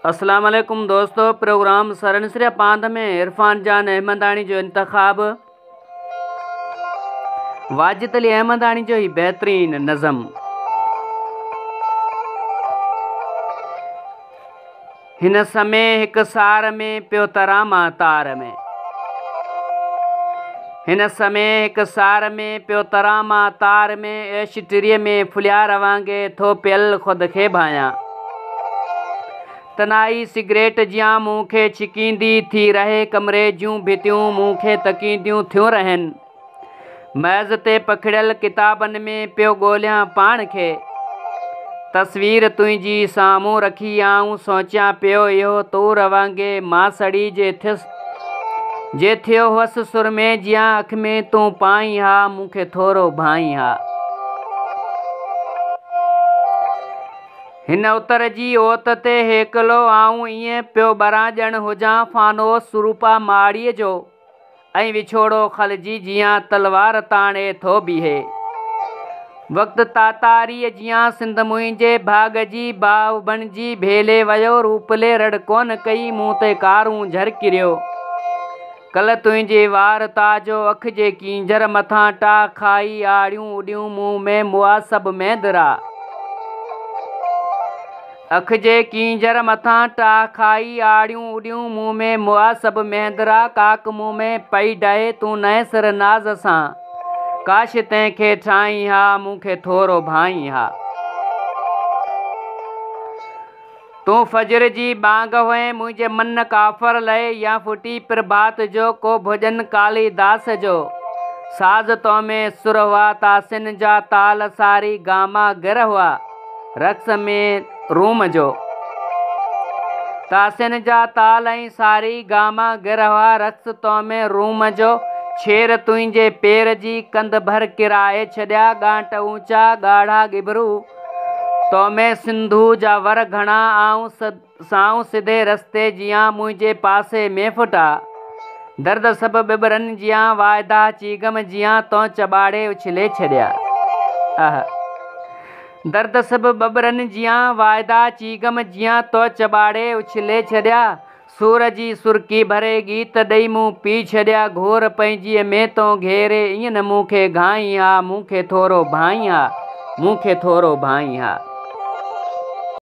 اسلام عليڪم دوستو پروگرام سرنسري پاند ۾ عرفان جان احمداڻي جو انتخاب واجد علي احمداڻي جو هي بهترين نظم هن سمي هڪ سار ۾ پيو تران مان تار ۾. هن سمي هڪ سار ۾ پيو تران مان تار ۾، ايش ٽريء ۾ ڦليار وانگي ٿو پيل خود کي ڀانيان. تنهائي سگريٽ جيان مون کي ڇڪيندي ٿي رهي، ڪمري جون ڀتيون مون کي تڪينديون ٿيون رهن. ميز تي پکڙيل ڪتابن ۾ پيو ڳوليان پاڻ کي. تصوير تنهنجي سامهون رکي آئون سوچيان پيو اهو تور وانگي مان سڙي جي ٿيس جي ٿيو هئس سرمي جيان اک ۾ تون پائين ها مون کي ٿورو ڀائين ها. هن اتر جي اوت تي هيڪلو آئون ائين پيو ٻران ڄڻ هجان فانوس سروپا ماڙيء جو. ۽ وڇوڙو خلجي جيان تلوار تاڻي ٿو بيهي. وقت تاتاريء جيان سنڌ منهنجي ڀاڳ جي باهه بڻجي ڀيلي ويو. روپلي رڙ ڪونه ڪئي، مون تي ڪارونجهر ڪريو. ڪلهه تنهنجي وارتا جو اک جي ڪينجهر مٿان ٽاهه کائي آڙيون اڏيون مون ۾ مئا سڀ مينڌرا. اک جي ڪينجهر مٿان ٽاهه کائي آڙيون اڏيون مون ۾ مئا سڀ مينڌرا ڪاڪ مون ۾ پئي ڊهي تون نئين سر ناز سان ڪاش تنهن کي ٺاهين ها مون کي ٿورو ڀائين ها. تون فجر جي ٻانگ هئين منهنجي من ڪافر لئه يا ڦٽي پرڀات جو ڪو ڀڄن ڪالي داس جو ساز تو ۾ سر هئا تاسين جا تال ساري گاما گر هئا. رقص ۾ روم جو. تاسين جا تال ۽ ساري گاما گر هئا رقص تو ۾ روم جو. ڇير تنهنجي پير جي ڪنڌ ڀر ڪرائي ڇڏيا ڳانٽ اوچا ڳاڙها ڳڀرو تو ۾ سنڌو جا ور گهڻا آئون سائون سڌي رستي جيان منهنجي پاسي ۾ ڦٽا. درد سڀ ٻٻرن جيان واعدا چيغم جيان تو چٻاڙي اڇلي ڇڏيا. آه. درد سڀ ٻٻرن جيان واعدا چيغم جيان تو چٻاڙي اڇلي ڇڏيا. سور جي سرڪي ڀري ڳيت ڏئي مون پي ڇڏيا. گهور پنهنجيء ۾ تون گهيري ائين نه مون کي گهائين ها مون کي ٿورو ڀائين ها مون کي ٿورو ڀائين ها.